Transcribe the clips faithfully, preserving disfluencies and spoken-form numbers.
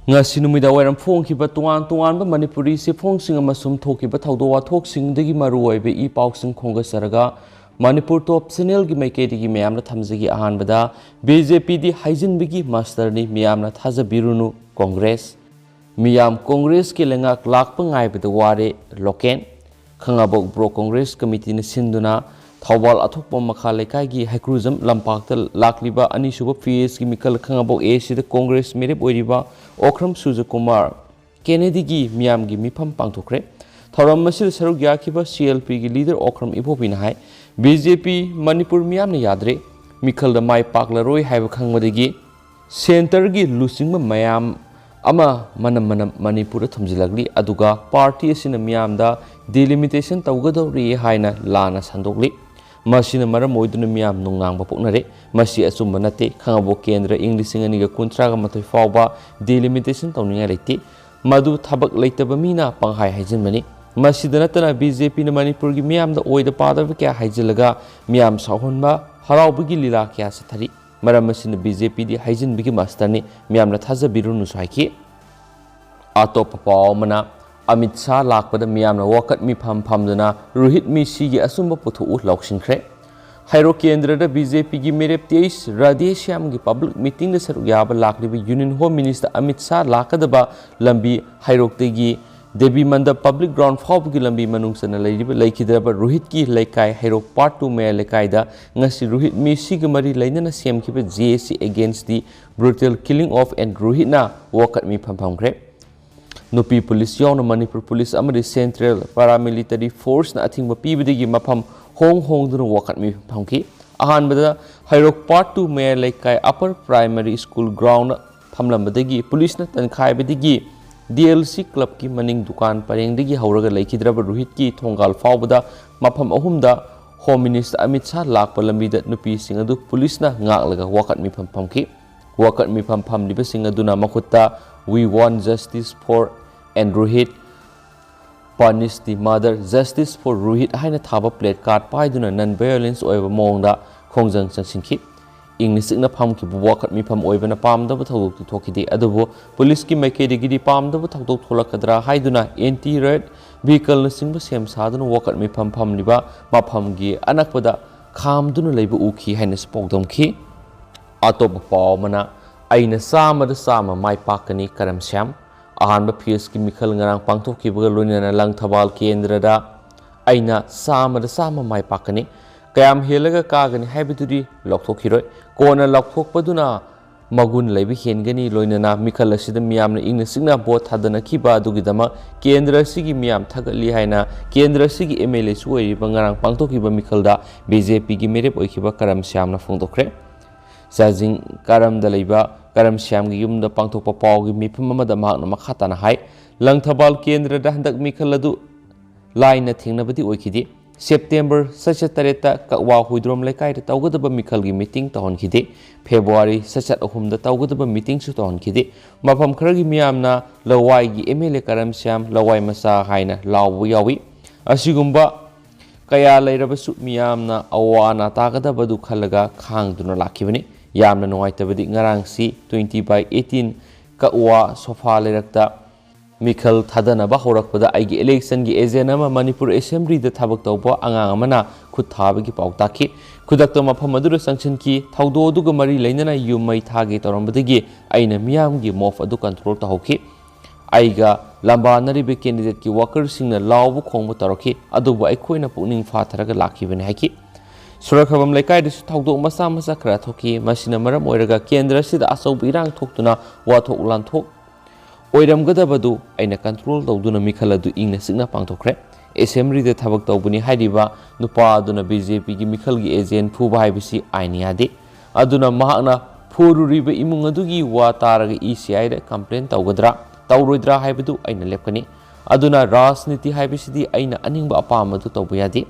ꯉꯁꯤ ꯅꯨꯃꯤꯗꯥꯡ ꯋꯥꯏꯔꯝ ꯐꯣꯡꯈꯤꯕ ꯇꯣꯉꯥꯟ ꯇꯣꯉꯥꯟꯕ ꯃꯅꯤꯄꯨꯔꯤ ꯆꯦꯐꯣꯡꯁꯤꯡ ꯑꯃꯁꯨꯡ ꯊꯣꯛꯈꯤꯕ ꯊꯧꯗꯣꯛ ꯋꯥꯊꯣꯛꯁꯤꯡꯗꯒꯤ ꯃꯔꯨꯑꯣꯏꯕ ꯏ ꯄꯥꯎꯁꯤꯡ ꯈꯣꯝꯒꯠꯆꯔꯒ ꯃꯅꯤꯄꯨꯔ ꯇꯣꯞ ꯆꯦꯅꯦꯜꯒꯤ ꯃꯥꯏꯀꯩꯗꯒꯤ ꯃꯌꯥꯝꯅ ꯊꯝꯖꯒꯦ꯫ ꯑꯍꯥꯟꯕꯗ, ꯕꯤ ꯖꯦ ꯄꯤꯗꯤ ꯍꯥꯏꯖꯤꯟꯕꯒꯤ ꯃꯥꯁꯇꯔꯅꯤ, ꯃꯤꯌꯥꯝꯅ ꯊꯥꯖꯕꯤꯔꯨꯅꯨ, ꯀꯣꯡꯒ꯭ꯔꯦꯁ꯫ ꯃꯤꯌꯥꯝ ꯀꯣꯡꯒ꯭ꯔꯦꯁꯀꯤ ꯂꯩꯉꯥꯛ ꯂꯥꯛꯄ ꯉꯥꯏꯕꯗ ꯋꯥꯔꯦ, ꯂꯣꯀꯦꯟ꯫ ꯈꯥꯉꯕꯣꯛ ꯕ꯭ꯂꯣꯛ ꯀꯣꯡꯒ꯭ꯔꯦꯁ ꯀꯃꯤꯇꯤꯅ ꯁꯤꯟꯗꯨꯅ ꯊꯧꯕꯥꯜ ꯑꯊꯣꯛꯄ ꯃꯈꯥ ꯂꯩꯀꯥꯏꯒꯤ ꯍꯩꯀ꯭ꯔꯨꯖꯝ ꯂꯝꯄꯥꯛꯇ ꯂꯥꯛꯂꯤꯕ ꯑꯅꯤꯁꯨꯕ ꯐꯦꯁꯀꯤ ꯃꯤꯈꯜ ꯈꯥꯉꯕꯣꯛ ꯑꯦ ꯁꯤꯗ ꯀꯣꯡꯒ꯭ꯔꯦꯁ ꯃꯤꯔꯦꯞ ꯑꯣꯏꯔꯤꯕ ꯑꯣꯀ꯭ꯔꯝ ꯁꯨꯔꯖꯀꯨꯃꯥꯔ ꯀꯦꯅꯦꯗꯤꯒꯤ ꯃꯤꯌꯥꯝꯒꯤ ꯃꯤꯐꯝ ꯄꯥꯡꯊꯣꯛꯈ꯭ꯔꯦ꯫ ꯊꯧꯔꯝ ꯑꯁꯤꯗ ꯁꯔꯨꯛ ꯌꯥꯈꯤꯕ ꯁꯤ ꯑꯦꯜ ꯄꯤꯒꯤ ꯂꯤꯗꯔ ꯑꯣꯀ꯭ꯔꯝ ꯏꯕꯣꯕꯤꯅ ꯍꯥꯏ, ꯕꯤ ꯖꯦ ꯄꯤ ꯃꯅꯤꯄꯨꯔ ꯃꯤꯌꯥꯝꯅ ꯌꯥꯗ꯭ꯔꯦ, ꯃꯤꯈꯜꯗ ꯃꯥꯏ ꯄꯥꯛꯂꯔꯣꯏ ꯍꯥꯏꯕ ꯈꯪꯕꯗꯒꯤ ꯁꯦꯟꯇꯔꯒꯤ ꯂꯨꯆꯤꯡꯕ ꯃꯌꯥꯝ ꯑꯃ ꯃꯅꯝ ꯃꯅꯝ ꯃꯅꯤꯄꯨꯔꯗ ꯊꯨꯝꯖꯤꯜꯂꯛꯂꯤ꯫ ꯑꯗꯨꯒ ꯄꯥꯔꯇꯤ ꯑꯁꯤꯅ ꯃꯤꯌꯥꯝꯗ ꯗꯤꯂꯤꯃꯤꯇꯦꯁꯟ ꯇꯧꯒꯗꯧꯔꯤ ꯍꯥꯏꯅ ꯂꯥꯟꯅ ꯁꯟꯗꯣꯛꯂꯤ꯫ ꯃꯁꯤꯅ ꯃꯔꯝ ꯑꯣꯏꯗꯨꯅ ꯃꯤꯌꯥꯝ ꯅꯨꯡꯅꯥꯡꯕ ꯄꯣꯛꯅꯔꯦ꯫ ꯃꯁꯤ ꯑꯆꯨꯝꯕ ꯅꯠꯇꯦ꯫ ꯈꯥꯉꯕꯣꯛ ꯀꯦꯟꯗ꯭ꯔ ꯏꯪ ꯂꯤꯁꯤꯡ ꯑꯅꯤꯒ ꯀꯨꯟꯊ꯭ꯔꯥꯒ ꯃꯥꯊꯣꯏ ꯐꯥꯎꯕ ꯗꯤꯂꯤꯃꯤꯇꯦꯁꯟ ꯇꯧꯅꯤꯡꯉꯥꯏ ꯂꯩꯇꯦ꯫ ꯃꯗꯨ ꯊꯕꯛ ꯂꯩꯇꯕ ꯃꯤꯅ ꯄꯪꯍꯥꯏ ꯍꯥꯏꯖꯤꯟꯕꯅꯤ꯫ ꯃꯁꯤꯗ ꯅꯠꯇꯅ ꯕꯤ ꯖꯦ ꯄꯤꯅ ꯃꯅꯤꯄꯨꯔꯒꯤ ꯃꯤꯌꯥꯝꯗ ꯑꯣꯏꯗ ꯄꯥꯗꯕ ꯀꯌꯥ ꯍꯥꯏꯖꯤꯜꯂꯒ ꯃꯤꯌꯥꯝ ꯁꯥꯎꯍꯟꯕ, ꯍꯔꯥꯎꯕꯒꯤ ꯂꯤꯂꯥ ꯀꯌꯥ ꯆꯠꯊꯔꯤ꯫ ꯃꯔꯝ ꯑꯁꯤꯅ ꯕꯤ ꯖꯦ ꯄꯤꯗꯤ ꯍꯥꯏꯖꯤꯟꯕꯒꯤ ꯃꯥꯁꯇꯔꯅꯤ, ꯃꯤꯌꯥꯝꯅ ꯊꯥꯖꯕꯤꯔꯨꯅꯨꯁꯨ ꯍꯥꯏꯈꯤ꯫ ꯑꯇꯣꯞꯄ ꯄꯥꯎ ꯑꯃꯅ, ꯑꯃꯤꯠ ꯁꯥꯍ ꯂꯥꯛꯄꯗ ꯃꯤꯌꯥꯝꯅ ꯋꯥꯀꯠ ꯃꯤꯐꯝ ꯐꯝꯗꯨꯅ ꯔꯣꯍꯤꯠ ꯃꯤꯁꯤꯒꯤ ꯑꯆꯨꯝꯕ ꯄꯨꯊꯣꯛꯎ ꯂꯧꯁꯤꯟꯈ꯭ꯔꯦ꯫ ꯍꯩꯔꯣꯛ ꯀꯦꯟꯗ꯭ꯔꯗ ꯕꯤ ꯖꯦ ꯄꯤꯒꯤ ꯃꯤꯔꯦꯞ ꯇꯦꯏꯁ ꯔꯥꯙꯦ ꯁ꯭ꯌꯥꯝꯒꯤ ꯄꯕ꯭ꯂꯤꯛ ꯃꯤꯇꯤꯡꯗ ꯁꯔꯨꯛ ꯌꯥꯕ ꯂꯥꯛꯂꯤꯕ union home minister Amit Shah ꯂꯥꯛꯀꯗꯕ ꯂꯝꯕꯤ ꯍꯩꯔꯣꯛꯇꯒꯤ ꯗꯦꯕꯤ ꯃꯟꯗꯞ ꯄꯕ꯭ꯂꯤꯛ ꯒ꯭ꯔꯥꯎꯟ ꯐꯥꯎꯕꯒꯤ ꯂꯝꯕꯤ ꯃꯅꯨꯡ ꯆꯟꯅ ꯂꯩꯔꯤꯕ, ꯂꯩꯈꯤꯗ꯭ꯔꯕ ꯔꯣꯍꯤꯠꯀꯤ ꯂꯩꯀꯥꯏ ꯍꯩꯔꯣꯛ ꯄꯥꯔꯠ ꯇꯨ ꯃꯌꯥꯏ ꯂꯩꯀꯥꯏꯗ ꯉꯁꯤ ꯔꯣꯍꯤꯠ ꯃꯤꯁꯤꯒ ꯃꯔꯤ ꯂꯩꯅꯅ ꯁꯦꯝꯈꯤꯕ ꯖꯦ ꯑꯦ ꯁꯤ Against the Brutal Killing of and ꯔꯣꯍꯤꯠꯅ ꯋꯥꯀꯠ ꯃꯤꯐꯝ ꯐꯝꯈ꯭ꯔꯦ꯫ ꯅꯨꯄꯤ ꯄꯨꯂꯤꯁ ꯌꯥꯎꯅ ꯃꯅꯤꯄꯨꯔ ꯄꯨꯂꯤꯁ ꯑꯃꯗꯤ ꯁꯦꯟꯇ꯭ꯔꯦꯜ ꯄꯦꯔꯥꯃꯤꯂꯤꯇꯔꯤ ꯐꯣꯔꯁꯅ ꯑꯊꯤꯡꯕ ꯄꯤꯕꯗꯒꯤ ꯃꯐꯝ ꯍꯣꯡ ꯍꯣꯡꯗꯨꯅ ꯋꯥꯀꯠ ꯃꯤꯐꯝ ꯐꯝꯈꯤ꯫ ꯑꯍꯥꯟꯕꯗ ꯍꯩꯔꯣꯛ ꯄꯥꯔꯠ ꯇꯨ ꯃꯌꯥꯏ ꯂꯩꯀꯥꯏ ꯑꯄꯔ ꯄ꯭ꯔꯥꯏꯃꯔꯤ ꯁ꯭ꯀꯨꯜ ꯒ꯭ꯔꯥꯎꯟꯗ ꯐꯝꯂꯝꯕꯗꯒꯤ ꯄꯨꯂꯤꯁꯅ ꯇꯟꯈꯥꯏꯕꯗꯒꯤ ꯗꯤ ꯑꯦꯜ ꯁꯤ ꯀ꯭ꯂꯕꯀꯤ ꯃꯅꯤꯡ ꯗꯨꯀꯥꯟ ꯄꯔꯦꯡꯗꯒꯤ ꯍꯧꯔꯒ ꯂꯩꯈꯤꯗ꯭ꯔꯕ ꯔꯣꯍꯤꯠꯀꯤ ꯊꯣꯡꯒꯥꯜ ꯐꯥꯎꯕꯗ ꯃꯐꯝ ꯑꯍꯨꯝꯗ ꯍꯣꯝ ꯃꯤꯅꯤꯁꯇꯔ ꯑꯃꯤꯠ ꯁꯥꯍ ꯂꯥꯛꯄ ꯂꯝꯕꯤꯗ ꯅꯨꯄꯤꯁꯤꯡ ꯑꯗꯨ ꯄꯨꯂꯤꯁꯅ ꯉꯥꯛꯂꯒ ꯋꯥꯀꯠ ꯃꯤꯐꯝ ꯐꯝꯈꯤ꯫ ꯋꯥꯀꯠ ꯃꯤꯐꯝ ꯐꯝꯂꯤꯕꯁꯤꯡ ꯑꯗꯨꯅ ꯃꯈꯨꯠꯇ "We want justice for and Rohit, punish the mother, justice for Rohit" ꯍꯥꯏꯅ ꯊꯥꯕ ꯄ꯭ꯂꯦ ꯀꯥꯔꯗ ꯄꯥꯏꯗꯨꯅ ꯅꯟ ꯚꯥꯏꯑꯣꯂꯦꯟꯁ ꯑꯣꯏꯕ ꯃꯑꯣꯡꯗ ꯈꯣꯡꯖꯪ ꯆꯪꯁꯤꯟꯈꯤ꯫ ꯏꯪꯅ ꯆꯤꯛꯅ ꯐꯝꯈꯤꯕ ꯋꯥꯀꯠ ꯃꯤꯐꯝ ꯑꯣꯏꯕꯅ ꯄꯥꯝꯗꯕ ꯊꯧꯗꯣꯛꯇꯤ ꯊꯣꯛꯈꯤꯗꯦ꯫ ꯑꯗꯨꯕꯨ ꯄꯨꯂꯤꯁꯀꯤ ꯃꯥꯏꯀꯩꯗꯒꯤꯗꯤ ꯄꯥꯝꯗꯕ ꯊꯧꯗꯣꯛ ꯊꯣꯛꯂꯛꯀꯗ꯭ꯔꯥ ꯍꯥꯏꯗꯨꯅ anti riot vehicleꯅꯆꯤꯡꯕ ꯁꯦꯝ ꯁꯥꯗꯨꯅ ꯋꯥꯀꯠ ꯃꯤꯐꯝ ꯐꯝꯂꯤꯕ ꯃꯐꯝꯒꯤ ꯑꯅꯛꯄꯗ ꯈꯥꯝꯗꯨꯅ ꯂꯩꯕ ꯎꯈꯤ ꯍꯥꯏꯅꯁꯨ ꯄꯥꯎꯗꯝꯈꯤ꯫ ꯑꯇꯣꯞꯄ ꯄꯥꯎ ꯑꯃꯅ, "ꯑꯩꯅ ꯆꯥꯝꯃꯗ ꯆꯥꯝꯃ ꯃꯥꯏ ꯄꯥꯛꯀꯅꯤ, ꯀꯔꯝ ꯁ꯭ꯌꯥꯝ"꯫ ꯑꯍꯥꯟꯕ phaseꯀꯤ ꯃꯤꯈꯜ ꯉꯔꯥꯡ ꯄꯥꯡꯊꯣꯛꯈꯤꯕꯒ ꯂꯣꯏꯅꯅ ꯂꯪꯊꯕꯥꯜ ꯀꯦꯟꯗ꯭ꯔꯗ "ꯑꯩꯅ ꯆꯥꯝꯃꯗ ꯆꯥꯝꯃ ꯃꯥꯏ ꯄꯥꯛꯀꯅꯤ, ꯀꯌꯥꯝ ꯍꯦꯜꯂꯒ ꯀꯥꯒꯅꯤ ꯍꯥꯏꯕꯗꯨꯗꯤ ꯂꯥꯎꯊꯣꯛꯈꯤꯔꯣꯏ, ꯀꯣꯟꯅ ꯂꯥꯎꯊꯣꯛꯄꯗꯨꯅ ꯃꯒꯨꯟ ꯂꯩꯕ ꯍꯦꯟꯒꯅꯤ", ꯂꯣꯏꯅꯅ ꯃꯤꯈꯜ ꯑꯁꯤꯗ ꯃꯤꯌꯥꯝꯅ ꯏꯪꯅ ꯆꯤꯛꯅ ꯚꯣꯠ ꯊꯥꯗꯅꯈꯤꯕ ꯑꯗꯨꯒꯤꯗꯃꯛ ꯀꯦꯟꯗ꯭ꯔ ꯑꯁꯤꯒꯤ ꯃꯤꯌꯥꯝ ꯊꯥꯒꯠꯂꯤ ꯍꯥꯏꯅ ꯀꯦꯟꯗ꯭ꯔ ꯑꯁꯤꯒꯤ MLAꯁꯨ ꯑꯣꯏꯔꯤꯕ ꯉꯔꯥꯡ ꯄꯥꯡꯊꯣꯛꯈꯤꯕ ꯃꯤꯈꯜꯗ BJPꯒꯤ ꯃꯤꯔꯦꯞ ꯑꯣꯏꯈꯤꯕ ꯀꯔꯝ ꯁ꯭ꯌꯥꯝꯅ ꯐꯣꯡꯗꯣꯛꯈ꯭ꯔꯦ꯫ ꯆꯥꯖꯤꯡ ꯀꯔꯝꯗ ꯂꯩꯕ ꯀꯔꯝ ꯁ꯭ꯌꯥꯝꯒꯤ ꯌꯨꯝꯗ ꯄꯥꯡꯊꯣꯛꯄ ꯄꯥꯎꯒꯤ ꯃꯤꯐꯝ ꯑꯃꯗ ꯃꯍꯥꯛꯅ ꯃꯈꯥ ꯇꯥꯅ ꯍꯥꯏ, ꯂꯪꯊꯕꯥꯜ ꯀꯦꯟꯗ꯭ꯔꯗ ꯍꯟꯗꯛ ꯃꯤꯈꯜ ꯑꯗꯨ ꯂꯥꯏꯅ ꯊꯦꯡꯅꯕꯗꯤ ꯑꯣꯏꯈꯤꯗꯦ꯫ ꯁꯦꯞꯇꯦꯝꯕꯔ ꯆꯩꯆꯠ ꯇꯔꯦꯠꯇ ꯀꯛꯋꯥ ꯍꯨꯏꯗ꯭ꯔꯣꯝ ꯂꯩꯀꯥꯏꯗ ꯇꯧꯒꯗꯕ ꯃꯤꯈꯜꯒꯤ ꯃꯤꯇꯤꯡ ꯇꯧꯍꯟꯈꯤꯗꯦ꯫ ꯐꯦꯕ꯭ꯔꯨꯋꯥꯔꯤ ꯆꯩꯆꯠ ꯑꯍꯨꯝꯗ ꯇꯧꯒꯗꯕ ꯃꯤꯇꯤꯡꯁꯨ ꯇꯧꯍꯟꯈꯤꯗꯦ꯫ ꯃꯐꯝ ꯈꯔꯒꯤ ꯃꯤꯌꯥꯝꯅ "ꯂꯋꯥꯏꯒꯤ MLA ꯀꯔꯝ ꯁ꯭ꯌꯥꯝ, ꯂꯋꯥꯏ ꯃꯆꯥ" ꯍꯥꯏꯅ ꯂꯥꯎꯕ ꯌꯥꯎꯏ꯫ ꯑꯁꯤꯒꯨꯝꯕ ꯀꯌꯥ ꯂꯩꯔꯕꯁꯨ ꯃꯤꯌꯥꯝꯅ ꯑꯋꯥ ꯑꯅꯥ ꯇꯥꯒꯗꯕꯗꯨ ꯈꯜꯂꯒ ꯈꯥꯡꯗꯨꯅ ꯂꯥꯛꯈꯤꯕꯅꯤ꯫ ꯌꯥꯝꯅ ꯅꯨꯡꯉꯥꯏꯇꯕꯗꯤ ꯉꯔꯥꯡꯁꯤ twenty by eighteen Kakwa sofa ꯂꯩꯔꯛꯇ ꯃꯤꯈꯜ ꯊꯥꯗꯅꯕ ꯍꯧꯔꯛꯄꯗ ꯑꯩꯒꯤ electionꯒꯤ agent ꯑꯃ ꯃꯅꯤꯄꯨꯔ Assemblyꯗ ꯊꯕꯛ ꯇꯧꯕ ꯑꯉꯥꯡ ꯑꯃꯅ ꯈꯨꯠ ꯊꯥꯕꯒꯤ ꯄꯥꯎ ꯇꯥꯈꯤ꯫ ꯈꯨꯗꯛꯇ ꯃꯐꯝ ꯑꯗꯨꯗ ꯆꯪꯁꯤꯟꯈꯤ꯫ ꯊꯧꯗꯣꯛ ꯑꯗꯨꯒ ꯃꯔꯤ ꯂꯩꯅꯅ ꯌꯨꯝ ꯃꯩ ꯊꯥꯒꯦ ꯇꯧꯔꯝꯕꯗꯒꯤ ꯑꯩꯅ ꯃꯤꯌꯥꯝꯒꯤ mob ꯑꯗꯨ control ꯇꯧꯍꯧꯈꯤ꯫ ꯑꯩꯒ ꯂꯝꯕꯥꯅꯔꯤꯕ candidateꯀꯤ workerꯁꯤꯡꯅ ꯂꯥꯎꯕ ꯈꯣꯡꯕ ꯇꯧꯔꯛꯈꯤ, ꯑꯗꯨꯕꯨ ꯑꯩꯈꯣꯏꯅ ꯄꯨꯛꯅꯤꯡ ꯐꯥꯊꯔꯒ ꯂꯥꯛꯈꯤꯕꯅꯤ ꯍꯥꯏꯈꯤ꯫ ꯁꯣꯔꯥꯈꯥꯕꯝ ꯂꯩꯀꯥꯏꯗꯁꯨ ꯊꯧꯗꯣꯛ ꯃꯆꯥ ꯃꯆꯥ ꯈꯔ ꯊꯣꯛꯈꯤ꯫ ꯃꯁꯤꯅ ꯃꯔꯝ ꯑꯣꯏꯔꯒ ꯀꯦꯟꯗ꯭ꯔ ꯑꯁꯤꯗ ꯑꯆꯧꯕ ꯏꯔꯥꯡ ꯊꯣꯛꯇꯨꯅ ꯋꯥꯊꯣꯛ ꯂꯥꯟꯊꯣꯛ ꯑꯣꯏꯔꯝꯒꯗꯕꯗꯨ ꯑꯩꯅ control ꯇꯧꯗꯨꯅ ꯃꯤꯈꯜ ꯑꯗꯨ ꯏꯪꯅ ꯆꯤꯛꯅ ꯄꯥꯡꯊꯣꯛꯈ꯭ꯔꯦ꯫ Assemblyꯗ ꯊꯕꯛ ꯇꯧꯕꯅꯤ ꯍꯥꯏꯔꯤꯕ ꯅꯨꯄꯥ ꯑꯗꯨꯅ BJPꯒꯤ ꯃꯤꯈꯜꯒꯤ agent ꯐꯨꯕ ꯍꯥꯏꯕꯁꯤ ꯑꯥꯏꯟ ꯌꯥꯗꯦ꯫ ꯑꯗꯨꯅ ꯃꯍꯥꯛꯅ ꯐꯨꯔꯨꯔꯤꯕ ꯏꯃꯨꯡ ꯑꯗꯨꯒꯤ ꯋꯥ ꯇꯥꯔꯒ ECIꯗ complain ꯇꯧꯒꯗ꯭ꯔꯥ ꯇꯧꯔꯣꯏꯗ꯭ꯔꯥ ꯍꯥꯏꯕꯗꯨ ꯑꯩꯅ ꯂꯦꯞꯀꯅꯤ꯫ ꯑꯗꯨꯅ ꯔꯥꯖꯅꯤꯇꯤ ꯍꯥꯏꯕꯁꯤꯗꯤ ꯑꯩꯅ ꯑꯅꯤꯡꯕ ꯑꯄꯥꯝꯕꯗꯨ ꯇꯧꯕ ꯌꯥꯗꯦ꯫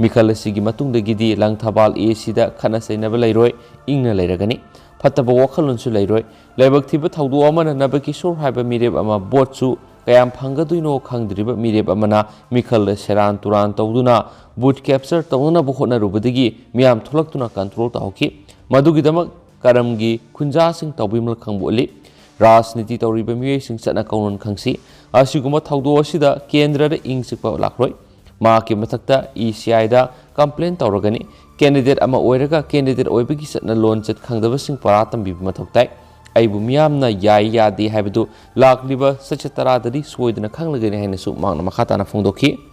ꯃꯤꯈꯜ ꯑꯁꯤꯒꯤ ꯃꯇꯨꯡꯗꯒꯤꯗꯤ ꯂꯪꯊꯕꯥꯜ ACꯗ ꯈꯠꯅ ꯆꯩꯅꯕ ꯂꯩꯔꯣꯏ, ꯏꯪꯅ ꯂꯩꯔꯒꯅꯤ꯫ ꯐꯠꯇꯕ ꯋꯥꯈꯜꯂꯣꯟꯁꯨ ꯂꯩꯔꯣꯏ꯫ ꯂꯥꯏꯕꯛ ꯊꯤꯕ ꯊꯧꯗꯣꯛ ꯑꯃꯅ ꯅꯕꯀꯤꯁꯣꯔ ꯍꯥꯏꯕ ꯃꯤꯔꯦꯞ ꯑꯃ, voteꯁꯨ ꯀꯌꯥꯝ ꯐꯪꯒꯗꯣꯏꯅꯣ ꯈꯪꯗ꯭ꯔꯤꯕ ꯃꯤꯔꯦꯞ ꯑꯃꯅ ꯃꯤꯈꯜꯗ ꯁꯦꯔꯥꯟ ꯇꯨꯔꯥꯟ ꯇꯧꯗꯨꯅ vote capture ꯇꯧꯅꯅꯕ ꯍꯣꯠꯅꯔꯨꯕꯗꯒꯤ ꯃꯤꯌꯥꯝ ꯊꯣꯛꯂꯛꯇꯨꯅ control ꯇꯧꯍꯧꯈꯤ꯫ ꯃꯗꯨꯒꯤꯗꯃꯛ ꯀꯔꯝꯒꯤ ꯈꯨꯟꯖꯥꯁꯤꯡ ꯇꯧꯕꯤꯃꯜ ꯈꯪꯕ ꯎꯠꯂꯤ꯫ ꯔꯥꯖꯅꯤꯇꯤ ꯇꯧꯔꯤꯕ ꯃꯤꯑꯣꯏꯁꯤꯡ ꯆꯠꯅ ꯀꯥꯡꯂꯣꯟ ꯈꯪꯁꯤ꯫ ꯑꯁꯤꯒꯨꯝꯕ ꯊꯧꯗꯣꯛ ꯑꯁꯤꯗ ꯀꯦꯟꯗ꯭ꯔꯗ ꯏꯪ ꯆꯤꯛꯄ ꯂꯥꯛꯂꯣꯏ꯫ ꯃꯍꯥꯛꯀꯤ ꯃꯊꯛꯇ ꯏ ꯁꯤ ꯑꯥꯏꯗ ꯀꯝꯄ꯭ꯂꯦꯟ ꯇꯧꯔꯒꯅꯤ꯫ ꯀꯦꯟꯗꯤꯗꯦꯠ ꯑꯃ ꯑꯣꯏꯔꯒ ꯀꯦꯟꯗꯤꯗꯦꯠ ꯑꯣꯏꯕꯒꯤ ꯆꯠꯅ ꯂꯣꯟꯆꯠ ꯈꯪꯗꯕꯁꯤꯡ ꯄꯔꯥ ꯇꯝꯕꯤꯕ ꯃꯊꯧ ꯇꯥꯏ꯫ ꯑꯩꯕꯨ ꯃꯤꯌꯥꯝꯅ ꯌꯥꯏ ꯌꯥꯗꯦ ꯍꯥꯏꯕꯗꯨ ꯂꯥꯛꯂꯤꯕ ꯆꯩꯆꯠ ꯇꯔꯥꯗꯗꯤ ꯁꯣꯏꯗꯅ ꯈꯪꯂꯒꯅꯤ ꯍꯥꯏꯅꯁꯨ ꯃꯍꯥꯛꯅ ꯃꯈꯥ ꯇꯥꯅ ꯐꯣꯡꯗꯣꯛꯈꯤ꯫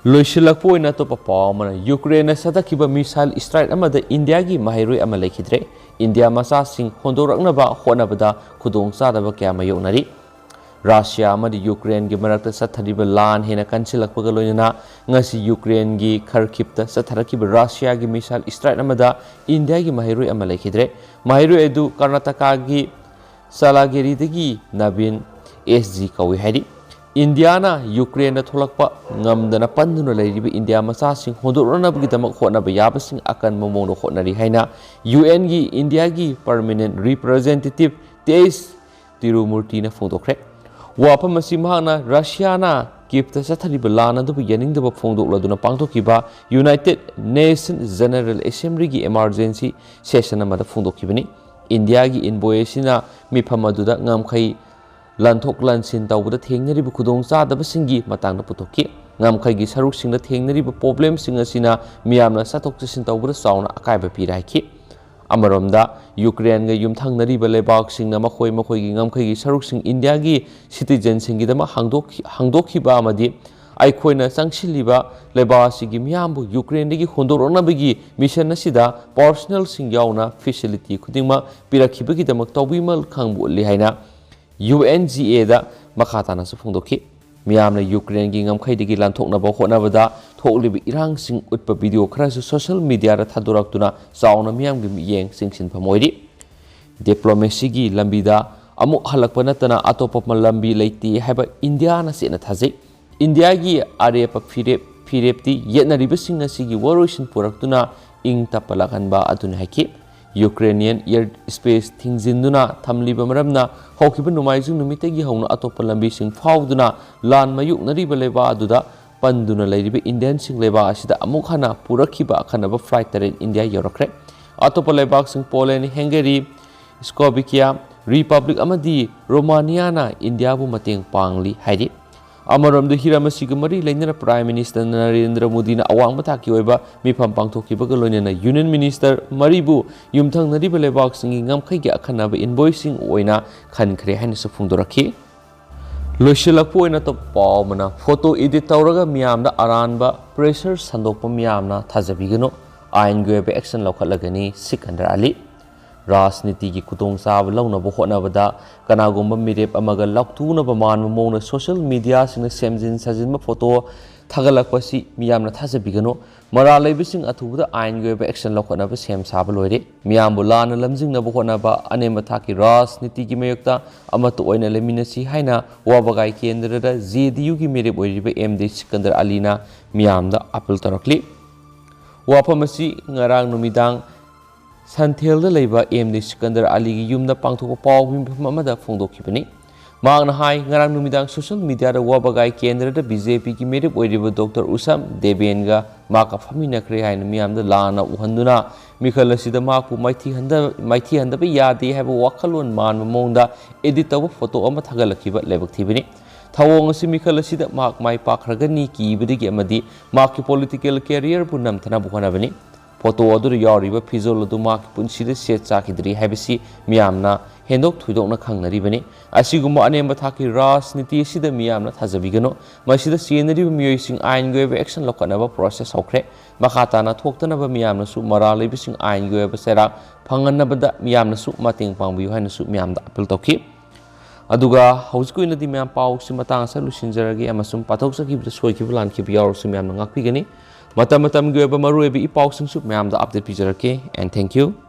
ꯂꯣꯏꯁꯤꯜꯂꯛꯄ ꯑꯣꯏꯅ ꯑꯇꯣꯞꯄ ꯄꯥꯎ ꯑꯃꯅ, ꯌꯨꯀ꯭ꯔꯦꯟꯅ ꯆꯠꯊꯈꯤꯕ ꯃꯤꯁꯥꯏꯜ ꯁ꯭ꯇ꯭ꯔꯥꯏꯛ ꯑꯃꯗ ꯏꯟꯗꯤꯌꯥꯒꯤ ꯃꯍꯩꯔꯣꯏ ꯑꯃ ꯂꯩꯈꯤꯗ꯭ꯔꯦ꯫ ꯏꯟꯗꯤꯌꯥ ꯃꯆꯥꯁꯤꯡ ꯍꯣꯟꯗꯣꯔꯛꯅꯕ ꯍꯣꯠꯅꯕꯗ ꯈꯨꯗꯣꯡꯆꯥꯗꯕ ꯀꯌꯥ ꯃꯥꯌꯣꯛꯅꯔꯤ꯫ ꯔꯁꯤꯌꯥ ꯑꯃꯗꯤ ꯌꯨꯀ꯭ꯔꯦꯟꯒꯤ ꯃꯔꯛꯇ ꯆꯠꯊꯔꯤꯕ ꯂꯥꯟ ꯍꯦꯟꯅ ꯀꯟꯁꯤꯜꯂꯛꯄꯒ ꯂꯣꯏꯅꯅ ꯉꯁꯤ ꯌꯨꯀ꯭ꯔꯦꯟꯒꯤ ꯈꯔꯀꯤꯞꯇ ꯆꯠꯊꯔꯛꯈꯤꯕ ꯔꯁꯤꯌꯥꯒꯤ ꯃꯤꯁꯥꯏꯜ ꯁ꯭ꯇ꯭ꯔꯥꯏꯛ ꯑꯃꯗ ꯏꯟꯗꯤꯌꯥꯒꯤ ꯃꯍꯩꯔꯣꯏ ꯑꯃ ꯂꯩꯈꯤꯗ꯭ꯔꯦ꯫ ꯃꯍꯩꯔꯣꯏ ꯑꯗꯨ ꯀꯔꯅꯥꯇꯀꯥꯒꯤ ꯆꯥꯂꯥꯒꯦꯔꯤꯗꯒꯤ ꯅꯕꯤꯟ ꯑꯦꯁ ꯖꯤ ꯀꯧꯏ ꯍꯥꯏꯔꯤ꯫ ꯏꯟꯗꯤꯌꯥꯅ ꯌꯨꯀ꯭ꯔꯦꯟꯗ ꯊꯣꯛꯂꯛꯄ ꯉꯝꯗꯅ ꯄꯟꯗꯨꯅ ꯂꯩꯔꯤꯕ ꯏꯟꯗꯤꯌꯥ ꯃꯆꯥꯁꯤꯡ ꯍꯣꯟꯗꯣꯛꯅꯅꯕꯒꯤꯗꯃꯛ ꯍꯣꯠꯅꯕ ꯌꯥꯕꯁꯤꯡ ꯑꯀꯟꯕ ꯃꯑꯣꯡꯗ ꯍꯣꯠꯅꯔꯤ ꯍꯥꯏꯅ ꯌꯨ ꯑꯦꯟꯒꯤ ꯏꯟꯗꯤꯌꯥꯒꯤ ꯄꯔꯃꯤꯅꯦꯟ ꯔꯤꯄ꯭ꯔꯖꯦꯟꯇꯦꯇꯤꯚ ꯇꯦꯖ ꯇꯤꯔꯨꯃꯨꯔꯇꯤꯅ ꯐꯣꯡꯗꯣꯛꯈ꯭ꯔꯦ꯫ ꯋꯥꯐꯝ ꯑꯁꯤ ꯃꯍꯥꯛꯅ ꯔꯁꯤꯌꯥꯅ ꯀꯤꯞꯇ ꯆꯠꯊꯔꯤꯕ ꯂꯥꯟ ꯑꯗꯨꯕꯨ ꯌꯥꯅꯤꯡꯗꯕ ꯐꯣꯡꯗꯣꯛꯂꯗꯨꯅ ꯄꯥꯡꯊꯣꯛꯈꯤꯕ ꯌꯨꯅꯥꯏꯇꯦꯗ ꯅꯦꯁꯟ ꯖꯦꯅꯔꯦꯜ ꯑꯦꯁꯦꯝꯕ꯭ꯂꯤꯒꯤ ꯏꯃꯥꯔꯖꯦꯟꯁꯤ ꯁꯦꯁꯟ ꯑꯃꯗ ꯐꯣꯡꯗꯣꯛꯈꯤꯕꯅꯤ꯫ ꯏꯟꯗꯤꯌꯥꯒꯤ ꯏꯟꯚꯣꯏ ꯑꯁꯤꯅ ꯃꯤꯐꯝ ꯑꯗꯨꯗ ꯉꯝꯈꯩ ꯂꯥꯟꯊꯣꯛ ꯂꯥꯟꯁꯤꯟ ꯇꯧꯕꯗ ꯊꯦꯡꯅꯔꯤꯕ ꯈꯨꯗꯣꯡꯆꯥꯗꯕꯁꯤꯡꯒꯤ ꯃꯇꯥꯡꯗ ꯄꯨꯊꯣꯛꯈꯤ꯫ ꯉꯝꯈꯩꯒꯤ ꯁꯔꯨꯛꯁꯤꯡꯗ ꯊꯦꯡꯅꯔꯤꯕ ꯄ꯭ꯔꯣꯕ꯭ꯂꯦꯝꯁꯤꯡ ꯑꯁꯤꯅ ꯃꯤꯌꯥꯝꯅ ꯆꯠꯊꯣꯛ ꯆꯠꯁꯤꯟ ꯇꯧꯕꯗ ꯆꯥꯎꯅ ꯑꯀꯥꯏꯕ ꯄꯤꯔꯦ ꯍꯥꯏꯈꯤ꯫ ꯑꯃꯔꯣꯝꯗ, ꯌꯨꯀ꯭ꯔꯦꯟꯒ ꯌꯨꯝꯊꯪꯅꯔꯤꯕ ꯂꯩꯕꯥꯛꯁꯤꯡꯅ ꯃꯈꯣꯏ ꯃꯈꯣꯏꯒꯤ ꯉꯝꯈꯩꯒꯤ ꯁꯔꯨꯛꯁꯤꯡ ꯏꯟꯗꯤꯌꯥꯒꯤ ꯁꯤꯇꯤꯖꯦꯟꯁꯤꯡꯒꯤꯗꯃꯛ ꯍꯥꯡꯗꯣꯛꯈꯤ-, ꯍꯥꯡꯗꯣꯛꯈꯤꯕ ꯑꯃꯗꯤ ꯑꯩꯈꯣꯏꯅ ꯆꯪꯁꯤꯜꯂꯤꯕ ꯂꯩꯕꯥꯛ ꯑꯁꯤꯒꯤ ꯃꯤꯌꯥꯝꯕꯨ ꯌꯨꯀ꯭ꯔꯦꯟꯗꯒꯤ ꯍꯣꯟꯗꯣꯔꯛꯅꯕꯒꯤ ꯃꯤꯁꯟ ꯑꯁꯤꯗ ꯄꯥꯔꯁꯣꯅꯦꯜꯁꯤꯡ ꯌꯥꯎꯅ ꯐꯦꯁꯤꯂꯤꯇꯤ ꯈꯨꯗꯤꯡꯃꯛ ꯄꯤꯔꯛꯈꯤꯕꯒꯤꯗꯃꯛ ꯇꯧꯕꯤꯃꯜ ꯈꯪꯕ ꯎꯠꯂꯤ ꯍꯥꯏꯅ ꯌꯨ ꯑꯦꯟ ꯖꯤ ꯑꯦꯗ ꯃꯈꯥ ꯇꯥꯅꯁꯨ ꯐꯣꯡꯗꯣꯛꯈꯤ꯫ ꯃꯤꯌꯥꯝꯅ ꯌꯨꯀ꯭ꯔꯦꯟꯒꯤ ꯉꯝꯈꯩꯗꯒꯤ ꯂꯥꯟꯊꯣꯛꯅꯕ ꯍꯣꯠꯅꯕꯗ ꯊꯣꯛꯂꯤꯕ ꯏꯔꯥꯡꯁꯤꯡ ꯎꯠꯄ ꯚꯤꯗꯤꯑꯣ ꯈꯔꯁꯨ ꯁꯣꯁꯤꯌꯦꯜ ꯃꯤꯗꯤꯌꯥꯗ ꯊꯥꯗꯣꯔꯛꯇꯨꯅ ꯆꯥꯎꯅ ꯃꯤꯌꯥꯝꯒꯤ ꯃꯤꯠꯌꯦꯡ ꯆꯤꯡꯁꯤꯟꯐꯝ ꯑꯣꯏꯔꯤ꯫ ꯗꯤꯄ꯭ꯂꯣꯃꯦꯁꯤꯒꯤ ꯂꯝꯕꯤꯗ ꯑꯃꯨꯛ ꯍꯜꯂꯛꯄ ꯅꯠꯇꯅ ꯑꯇꯣꯞꯄ ꯂꯝꯕꯤ ꯂꯩꯇꯦ ꯍꯥꯏꯕ ꯏꯟꯗꯤꯌꯥꯅ ꯆꯦꯠꯅ ꯊꯥꯖꯩ꯫ ꯏꯟꯗꯤꯌꯥꯒꯤ ꯑꯔꯦꯞꯄ ꯐꯤꯔꯦꯞ, ꯐꯤꯔꯦꯞꯇꯤ ꯌꯦꯠꯅꯔꯤꯕꯁꯤꯡ ꯑꯁꯤꯒꯤ ꯋꯥꯔꯣꯏꯁꯤꯟ ꯄꯨꯔꯛꯇꯨꯅ ꯏꯪ ꯇꯞꯄ ꯂꯥꯛꯍꯟꯕ ꯑꯗꯨꯅꯤ ꯍꯥꯏꯈꯤ꯫ ꯌꯨꯀ꯭ꯔꯦꯅꯤꯌꯟ ꯑꯦꯌꯔ ꯁ꯭ꯄꯦꯁ ꯊꯤꯡꯖꯤꯟꯗꯨꯅ ꯊꯝꯂꯤꯕ ꯃꯔꯝꯅ ꯍꯧꯈꯤꯕ ꯅꯣꯡꯃꯥꯏꯖꯤꯡ ꯅꯨꯃꯤꯠꯇꯒꯤ ꯍꯧꯅ ꯑꯇꯣꯞꯄ ꯂꯝꯕꯤꯁꯤꯡ ꯐꯥꯎꯗꯨꯅ ꯂꯥꯟ ꯃꯥꯌꯣꯛꯅꯔꯤꯕ ꯂꯩꯕꯥꯛ ꯑꯗꯨꯗ ꯄꯟꯗꯨꯅ ꯂꯩꯔꯤꯕ ꯏꯟꯗꯤꯌꯟꯁꯤꯡ ꯂꯩꯕꯥꯛ ꯑꯁꯤꯗ ꯑꯃꯨꯛ ꯍꯟꯅ ꯄꯨꯔꯛꯈꯤꯕ ꯑꯈꯟꯅꯕ ꯐ꯭ꯂꯥꯏꯠ ꯇꯔꯦꯠ ꯏꯟꯗꯤꯌꯥ ꯌꯧꯔꯛꯈ꯭ꯔꯦ꯫ ꯑꯇꯣꯞꯄ ꯂꯩꯕꯥꯛꯁꯤꯡ ꯄꯣꯂꯦꯟ, ꯍꯪꯒꯦꯔꯤ, ꯁ꯭ꯀꯣꯕꯤꯀꯤꯌꯥ ꯔꯤꯄꯕ꯭ꯂꯤꯛ ꯑꯃꯗꯤ ꯔꯣꯃꯥꯅꯤꯌꯥꯅ ꯏꯟꯗꯤꯌꯥꯕꯨ ꯃꯇꯦꯡ ꯄꯥꯡꯂꯤ ꯍꯥꯏꯔꯤ꯫ ꯑꯃꯔꯣꯝꯗ ꯍꯤꯔꯝ ꯑꯁꯤꯒ ꯃꯔꯤ ꯂꯩꯅꯅ ꯄ꯭ꯔꯥꯏꯝ ꯃꯤꯅꯤꯁꯇꯔ ꯅꯔꯦꯟꯗ꯭ꯔ ꯃꯣꯗꯤꯅ ꯑꯋꯥꯡꯕ ꯊꯥꯛꯀꯤ ꯑꯣꯏꯕ ꯃꯤꯐꯝ ꯄꯥꯡꯊꯣꯛꯈꯤꯕꯒ ꯂꯣꯏꯅꯅ ꯌꯨꯅꯤꯌꯟ ꯃꯤꯅꯤꯁꯇꯔ ꯃꯔꯤꯕꯨ ꯌꯨꯝꯊꯪꯅꯔꯤꯕ ꯂꯩꯕꯥꯛꯁꯤꯡꯒꯤ ꯉꯝꯈꯩꯒꯤ ꯑꯈꯟꯅꯕ ꯏꯟꯚꯣꯏꯁꯁꯤꯡ ꯑꯣꯏꯅ ꯈꯟꯈ꯭ꯔꯦ ꯍꯥꯏꯅꯁꯨ ꯐꯣꯡꯗꯣꯔꯛꯈꯤ꯫ ꯂꯣꯏꯁꯤꯜꯂꯛꯄ ꯑꯣꯏꯅ ꯑꯇꯣꯞꯄ ꯄꯥꯎ ꯑꯃꯅ, ꯐꯣꯇꯣ ꯏꯗꯤꯠ ꯇꯧꯔꯒ ꯃꯤꯌꯥꯝꯗ ꯑꯔꯥꯟꯕ ꯄ꯭ꯔꯦꯁꯔ ꯁꯟꯗꯣꯛꯄ ꯃꯤꯌꯥꯝꯅ ꯊꯥꯖꯕꯤꯒꯅꯨ, ꯑꯥꯏꯟꯒꯤ ꯑꯣꯏꯕ ꯑꯦꯛꯁꯟ ꯂꯧꯈꯠꯂꯒꯅꯤ, ꯁꯤꯀꯟꯗꯔ ꯑꯂꯤ꯫ ꯔꯥꯖꯅꯤꯇꯤꯒꯤ ꯈꯨꯗꯣꯡꯆꯥꯕ ꯂꯧꯅꯕ ꯍꯣꯠꯅꯕꯗ ꯀꯅꯥꯒꯨꯝꯕ ꯃꯤꯔꯦꯞ ꯑꯃꯒ ꯂꯥꯎꯊꯣꯛꯅꯕ ꯃꯥꯟꯕ ꯃꯑꯣꯡꯗ ꯁꯣꯁꯤꯌꯦꯜ ꯃꯤꯗꯤꯌꯥꯁꯤꯡꯗ ꯁꯦꯝꯖꯤꯟ ꯁꯥꯖꯤꯟꯕ ꯐꯣꯇꯣ ꯊꯥꯒꯠꯂꯛꯄꯁꯤ ꯃꯤꯌꯥꯝꯅ ꯊꯥꯖꯕꯤꯒꯅꯨ꯫ ꯃꯔꯥꯜ ꯂꯩꯕꯁꯤꯡ ꯑꯊꯨꯕꯗ ꯑꯥꯏꯟꯒꯤ ꯑꯣꯏꯕ ꯑꯦꯛꯁꯟ ꯂꯧꯈꯠꯅꯕ ꯁꯦꯝ ꯁꯥꯕ ꯂꯣꯏꯔꯦ꯫ ꯃꯤꯌꯥꯝꯕꯨ ꯂꯥꯟꯅ ꯂꯝꯖꯤꯡꯅꯕ ꯍꯣꯠꯅꯕ, ꯑꯅꯦꯝꯕ ꯊꯥꯛꯀꯤ ꯔꯥꯖꯅꯤꯇꯤꯒꯤ ꯃꯥꯌꯣꯛꯇ ꯑꯃꯠꯇ ꯑꯣꯏꯅ ꯂꯩꯃꯤꯟꯅꯁꯤ ꯍꯥꯏꯅ ꯋꯥꯕꯒꯥꯏ ꯀꯦꯟꯗ꯭ꯔꯗ ꯖꯦ ꯗꯤ ꯌꯨꯒꯤ ꯃꯤꯔꯦꯞ ꯑꯣꯏꯔꯤꯕ ꯑꯦꯝ ꯗꯤ ꯁꯤꯀꯟꯗꯔ ꯑꯂꯤꯅ ꯃꯤꯌꯥꯝꯗ ꯑꯄꯤꯜ ꯇꯧꯔꯛꯂꯤ꯫ ꯋꯥꯐꯝ ꯑꯁꯤ ꯉꯔꯥꯡ ꯅꯨꯃꯤꯗꯥꯡ ꯁꯟꯊꯦꯜꯗ ꯂꯩꯕ ꯑꯦꯝ ꯗꯤ ꯁꯤꯀꯟꯗꯔ ꯑꯂꯤꯒꯤ ꯌꯨꯝꯗ ꯄꯥꯡꯊꯣꯛꯄ ꯄꯥꯎ ꯃꯤꯐꯝ ꯑꯃꯗ ꯐꯣꯡꯗꯣꯛꯈꯤꯕꯅꯤ꯫ ꯃꯍꯥꯛꯅ ꯍꯥꯏ, ꯉꯔꯥꯡ ꯅꯨꯃꯤꯗꯥꯡ ꯁꯣꯁꯤꯌꯦꯜ ꯃꯤꯗꯤꯌꯥꯗ ꯋꯥꯕꯒꯥꯏ ꯀꯦꯟꯗ꯭ꯔꯗ ꯕꯤ ꯖꯦ ꯄꯤꯒꯤ ꯃꯤꯔꯦꯞ ꯑꯣꯏꯔꯤꯕ ꯗꯣꯛꯇꯔ ꯎꯁꯝ ꯗꯦꯕꯦꯟꯒ ꯃꯍꯥꯛꯀ ꯐꯝꯃꯤꯟꯅꯈ꯭ꯔꯦ ꯍꯥꯏꯅ ꯃꯤꯌꯥꯝꯗ ꯂꯥꯟꯅ ꯎꯍꯟꯗꯨꯅ ꯃꯤꯈꯜ ꯑꯁꯤꯗ ꯃꯍꯥꯛꯄꯨ ꯃꯥꯏꯊꯤ ꯍꯟꯗ-, ꯃꯥꯏꯊꯤꯍꯟꯗꯕ ꯌꯥꯗꯦ ꯍꯥꯏꯕ ꯋꯥꯈꯜꯂꯣꯟ ꯃꯥꯟꯕ ꯃꯑꯣꯡꯗ ꯏꯗꯤꯠ ꯇꯧꯕ ꯐꯣꯇꯣ ꯑꯃ ꯊꯥꯒꯠꯂꯛꯈꯤꯕ ꯂꯥꯏꯕꯛ ꯊꯤꯕꯅꯤ꯫ ꯊꯧꯑꯣꯡ ꯑꯁꯤ ꯃꯤꯈꯜ ꯑꯁꯤꯗ ꯃꯍꯥꯛ ꯃꯥꯏ ꯄꯥꯛꯈ꯭ꯔꯒꯅꯤ ꯀꯤꯕꯗꯒꯤ ꯑꯃꯗꯤ ꯃꯍꯥꯛꯀꯤ ꯄꯣꯂꯤꯇꯤꯀꯦꯜ ꯀꯦꯔꯤꯌꯔꯕꯨ ꯅꯝꯊꯅꯕ ꯍꯣꯠꯅꯕꯅꯤ꯫ ꯐꯣꯇꯣ ꯑꯗꯨꯗ ꯌꯥꯎꯔꯤꯕ ꯐꯤꯖꯣꯜ ꯑꯗꯨ ꯃꯍꯥꯛꯀꯤ ꯄꯨꯟꯁꯤꯗ ꯁꯦꯠ ꯆꯥꯈꯤꯗ꯭ꯔꯤ ꯍꯥꯏꯕꯁꯤ ꯃꯤꯌꯥꯝꯅ ꯍꯦꯟꯗꯣꯛ ꯊꯣꯏꯗꯣꯛꯅ ꯈꯪꯅꯔꯤꯕꯅꯤ꯫ ꯑꯁꯤꯒꯨꯝꯕ ꯑꯅꯦꯝꯕ ꯊꯥꯛꯀꯤ ꯔꯥꯖꯅꯤꯇꯤ ꯑꯁꯤꯗ ꯃꯤꯌꯥꯝꯅ ꯊꯥꯖꯕꯤꯒꯅꯨ꯫ ꯃꯁꯤꯗ ꯆꯦꯟꯅꯔꯤꯕ ꯃꯤꯑꯣꯏꯁꯤꯡ ꯑꯥꯏꯟꯒꯤ ꯑꯣꯏꯕ ꯑꯦꯛꯁꯟ ꯂꯧꯈꯠꯅꯕ ꯄ꯭ꯔꯣꯁꯦꯁ ꯍꯧꯈ꯭ꯔꯦ꯫ ꯃꯈꯥ ꯇꯥꯅ ꯊꯣꯛꯇꯅꯕ ꯃꯤꯌꯥꯝꯅꯁꯨ ꯃꯔꯥꯜ ꯂꯩꯕꯁꯤꯡ ꯑꯥꯏꯟꯒꯤ ꯑꯣꯏꯕ ꯆꯩꯔꯥꯛ ꯐꯪꯍꯟꯅꯕꯗ ꯃꯤꯌꯥꯝꯅꯁꯨ ꯃꯇꯦꯡ ꯄꯥꯡꯕꯤꯌꯨ ꯍꯥꯏꯅꯁꯨ ꯃꯤꯌꯥꯝꯗ ꯑꯄꯤꯜ ꯇꯧꯈꯤ꯫ ꯑꯗꯨꯒ ꯍꯧꯖꯤꯛꯀꯤ ꯑꯣꯏꯅꯗꯤ ꯃꯌꯥꯝ ꯄꯥꯎꯁꯤ ꯃꯇꯥꯡ ꯑꯁꯤꯗ ꯂꯣꯏꯁꯤꯟꯖꯔꯒꯦ ꯑꯃꯁꯨꯡ ꯄꯥꯊꯣꯛꯆꯈꯤꯕꯗ ꯁꯣꯏꯈꯤꯕ ꯂꯥꯟꯈꯤꯕ ꯌꯥꯎꯔꯁꯨ ꯃꯌꯥꯝꯅ ꯉꯥꯛꯄꯤꯒꯅꯤ꯫ ꯃꯇꯝ ꯃꯇꯝꯒꯤ ꯑꯣꯏꯕ ꯃꯔꯨꯑꯣꯏꯕ ꯏ ꯄꯥꯎꯁꯤꯡꯁꯨ ꯃꯌꯥꯝꯗ ꯑꯞꯗꯦꯠ ꯄꯤꯖꯔꯛꯀꯦ꯫ And thank you.